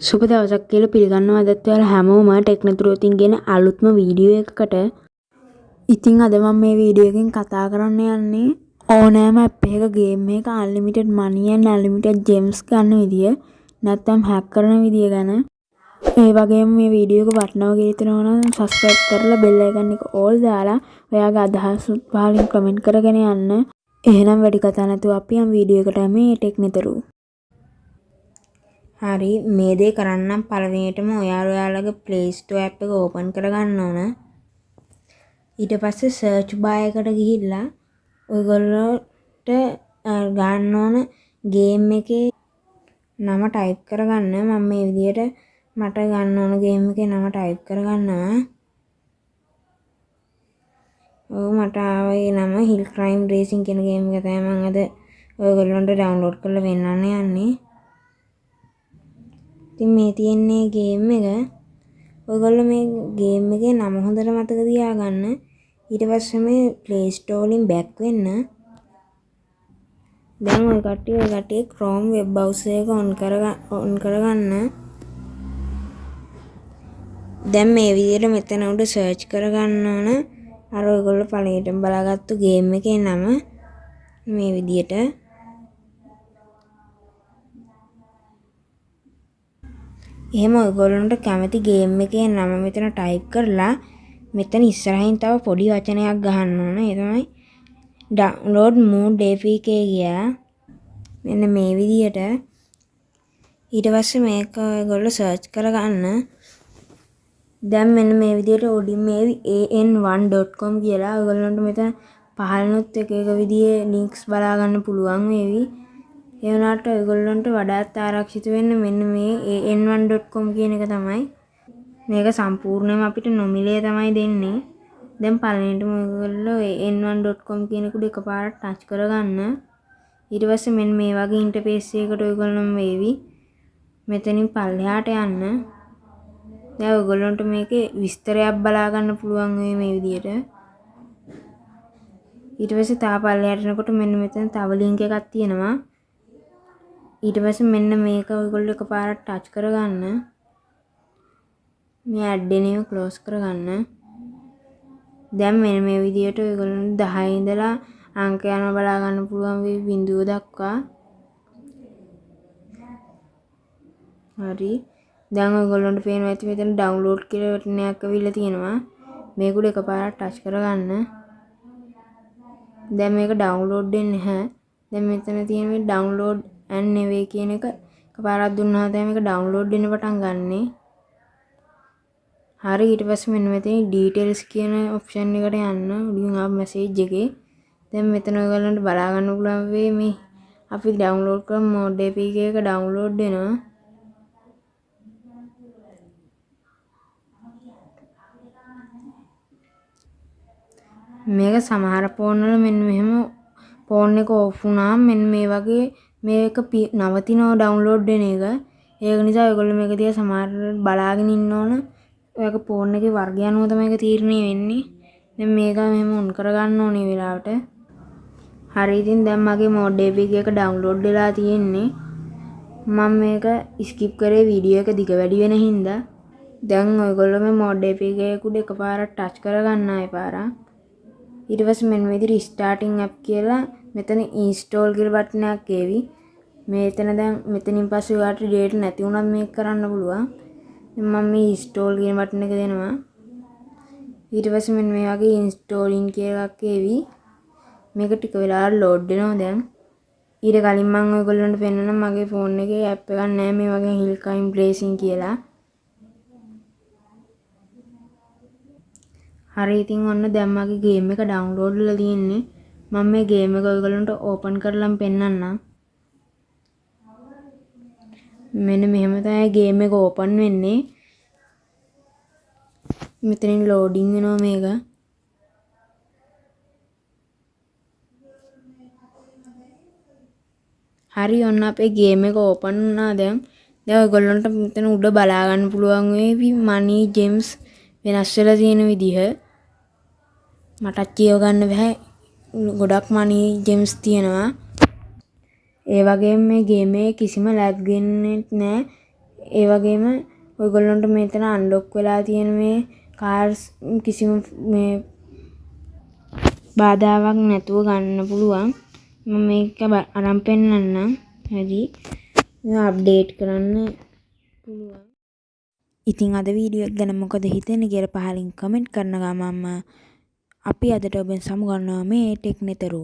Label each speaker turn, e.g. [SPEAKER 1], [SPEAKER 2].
[SPEAKER 1] සුබ දවසක් කියලා පිළිගන්නවා අදත් ඔයාලා හැමෝම ටෙක්නතුරුවතින් ගෙන අලුත්ම වීඩියෝ එකකට. ඉතින් අද මම මේ වීඩියෝ එකෙන් කතා කරන්න යන්නේ ඕනෑම ඇප් එකක ගේම් එකක unlimited money and unlimited James ගන්න විදිය, නැත්නම් හැක් කරන විදිය ගැන. ඒ වගේම මේ වීඩියෝ එක වටිනවා කියලා හිතෙනවා නම් සබ්ස්ක්‍රයිබ් කරලා බෙල් අයිකන් එක ඕල් දාලා ඔයාගේ අදහස් පහලින් කමෙන්ට් කරගෙන යන්න. එහෙනම් වැඩි කතා නැතුව අපි යමු වීඩියෝ එකට. මේ ටෙක්නතුරු.
[SPEAKER 2] හරි, මේ දේ කරන්න පළවෙනියටම ඔයාලා ඔයාලගේ Play Store app එක ඕපන් කරගන්න ඕන. ඊට පස්සේ සර්ච් බාර් එකට ගිහිල්ලා ඔයගොල්ලෝට ගන්න ඕන ගේම් එකේ නම ටයිප් කරගන්න. මම මේ විදියට මට ගන්න ඕන ගේම් එකේ නම ටයිප් කරගන්නවා. ඔව්, මට ආව ඒ නම හිල් ක්‍රයිම් රේසින් කියන ගේම් එක තමයි මම අද ඔයගොල්ලන්ට ඩවුන්ලෝඩ් කරලා පෙන්නන්න යන්නේ. ඉතින් මේ තියෙන්නේ ගේම් එක. ඔයගොල්ලෝ මේ ගේම් එකේ නම හොඳට මතක තියාගන්න. ඊට පස්සේ මේ Play Store වලින් බැක් වෙන්න. දැන් ඔය කට්ටිය Chrome web browser එක ඔන් කරගන්න. දැන් මේ විදිහට මෙතන උඩ සර්ච් කරගන්න ඕන අර ඔයගොල්ලෝ පළවෙනිටම බලාගත්තු ගේම් එකේ නම මේ විදිහට. එහෙම ඔයගොල්ලන්ට කැමති ගේම් එකේ නම මෙතන ටයිප් කරලා මෙතන ඉස්සරහින් තව පොඩි වචනයක් ගහන්න ඕන. ඒ තමයි ඩවුන්ලෝඩ් මෝඩ් APK කියලා. මෙන්න මේ විදිහට. ඊට පස්සේ මේක ඔයගොල්ලෝ සර්ච් කරගන්න. දැන් මෙන්න මේ විදිහට උඩින් මේ an1.com කියලා ඔයගොල්ලන්ට මෙතන පහළනොත් එක එක විදිහේ ලින්ක්ස් බලා ගන්න පුළුවන් වේවි. ඒ වුණාට ඔයගොල්ලන්ට වඩාත් ආරක්ෂිත වෙන්න මෙන්න මේ an1.com කියන එක තමයි. මේක සම්පූර්ණයෙන්ම අපිට නොමිලේ තමයි දෙන්නේ. දැන් පළවෙනිටම ඔයගොල්ලෝ an1.com කියන එක උඩ එකපාරට ටච් කරගන්න. ඊට පස්සේ මෙන්න මේ වගේ ඉන්ටර්ෆේස් එකකට ඔයගොල්ලොම වේවි. මෙතනින් පල්ලෙහාට යන්න. දැන් ඔයගොල්ලන්ට මේකේ විස්තරයක් බලා ගන්න පුළුවන් වෙයි මේ විදියට. ඊට පස්සේ තව පල්ලෙහාට යනකොට මෙන්න මෙතන තව ලින්ක් එකක් තියෙනවා. ඊට පස්සේ මෙන්න මේක ඔයගොල්ලෝ එකපාරට ටච් කරගන්න. මේ ඇඩ් එන එක ක්ලෝස් කරගන්න. දැන් මෙන්න මේ විදියට ඔයගොල්ලන්ට 10 ඉඳලා අංක යනවා බලා ගන්න පුළුවන් වෙයි බිඳුව දක්වා. හරි. දැන් ඔයගොල්ලන්ට පේනවා ඇති මෙතන ඩවුන්ලෝඩ් කියලා බටන් එකක් ඇවිල්ලා තියෙනවා. මේක උඩ එකපාරට ටච් කරගන්න. දැන් මේක ඩවුන්ලෝඩ් වෙන්නේ නැහැ. දැන් මෙතන තියෙන මේ ඩවුන්ලෝඩ් ඇන්ඩ් නෙවෙයි කියන එක එකපාරක් දුන්නාම තමයි මේක ඩවුන්ලෝඩ් වෙන්න පටන් ගන්නෙ. හරි, ඊට පස්සේ මෙන්න මෙතන ඩීටේල්ස් කියන ඔප්ෂන් එකට යන්න උඩින් ආපු මැසේජ් එකේ. දැන් මෙතන ඔයගොල්ලන්ට බලා ගන්න පුළුවන් වෙයි මේ අපි ඩවුන්ලෝඩ් කරපු මෝඩ් APK එක ඩවුන්ලෝඩ් වෙනවා. මේක සමහර ෆෝන් වල මෙන්න මෙහෙම ෆෝන් එක ඕෆ් වුණාම මෙන්න මේ වගේ මේක නවතිනවා ඩවුන්ලෝඩ් වෙන එක. ඒක නිසා ඔයගොල්ලෝ මේක දිහා සමහර බලාගෙන ඉන්න ඕන. ඔයාගේ ෆෝන් එකේ වර්ගය අනුව තමයි ඒක තීරණය වෙන්නේ. දැන් මේක මෙහෙම ඔන් කරගන්න ඕනේ වෙලාවට. හරි, ඉතින් දැන් මගේ මෝඩ් APK එක ඩවුන්ලෝඩ් වෙලා තියෙන්නේ. මම මේක ස්කිප් කරේ වීඩියෝ එක දිග වැඩි වෙන හින්දා. දැන් ඔයගොල්ලෝ මේ මෝඩ් APK එක උඩ එකපාරට ටච් කරගන්න ආයෙ පාරක්. ඊට පස්සේ මෙන්න මේ විදිහට ස්ටාර්ටින් ඇප් කියලා මෙතන ඉන්ස්ටෝල් කියලා බටන් එකක් ඒවි. මෙතන දැන් මෙතනින් පස්සේ ඔයාලට ඩේටා නැති වුණත් මේක කරන්න පුළුවන්. දැන් මම මේ ඉන්ස්ටෝල් කියන බටන් එක දෙනවා. ඊට පස්සේ මෙන්න මේ වගේ ඉන්ස්ටෝලින් කියලා එකක් ඒවි. මේක ටික වෙලාවක් ලෝඩ් වෙනවා දැන්. ඊට කලින් මම ඔයගොල්ලන්ට පෙන්නනම් මගේ ෆෝන් එකේ ඇප් එකක් නෑ මේ වගේ හිල් ක්ලයිම්බ් රේසින් කියලා. හරි, ඉතින් ඔන්න දැන් මගේ ගේම් එක ඩවුන්ලෝඩ් වෙලා තියෙන්නේ. මම මේ ගේම් එක ඔයගොල්ලන්ට ඕපන් කරලම පෙන්නන්නම්. මෙන්න මෙහෙම තමයි ගේම් එක ඕපන් වෙන්නේ. මෙතනින් ලෝඩින් වෙනවා මේක. හරි, ඔන්න අපේ ගේම් එක ඕපන් වුණා දැන්. දැන් ඔයගොල්ලන්ට මෙතන උඩ බලා ගන්න පුළුවන් වේවි මනි ජෙම්ස් වෙනස් වෙලා තියෙන විදිහ. මටත් කියව ගන්න බැහැ, ගොඩක් මනි ජෙම්ස් තියෙනවා. ඒ වගේම මේ ගේම් එකේ කිසිම ලැග් වෙන්නේ නෑ. ඒ වගේම ඔයගොල්ලන්ට මෙතන අන්ලොක් වෙලා තියෙන මේ කාර්ස් කිසිම මේ බාධාවක් නැතුව ගන්න පුළුවන්. මම මේක අරන් පෙන්නන්නම්. හරි. මේවා අප්ඩේට් කරන්න පුළුවන්.
[SPEAKER 1] ඉතින් අද වීඩියෝ එක ගැන මොකද හිතෙන්නේ කියලා පහලින් කමෙන්ට් කරන ගමන්ම අපි අදට ඔබෙන් සමුගන්නවා මේ ටෙක් නෙතරු.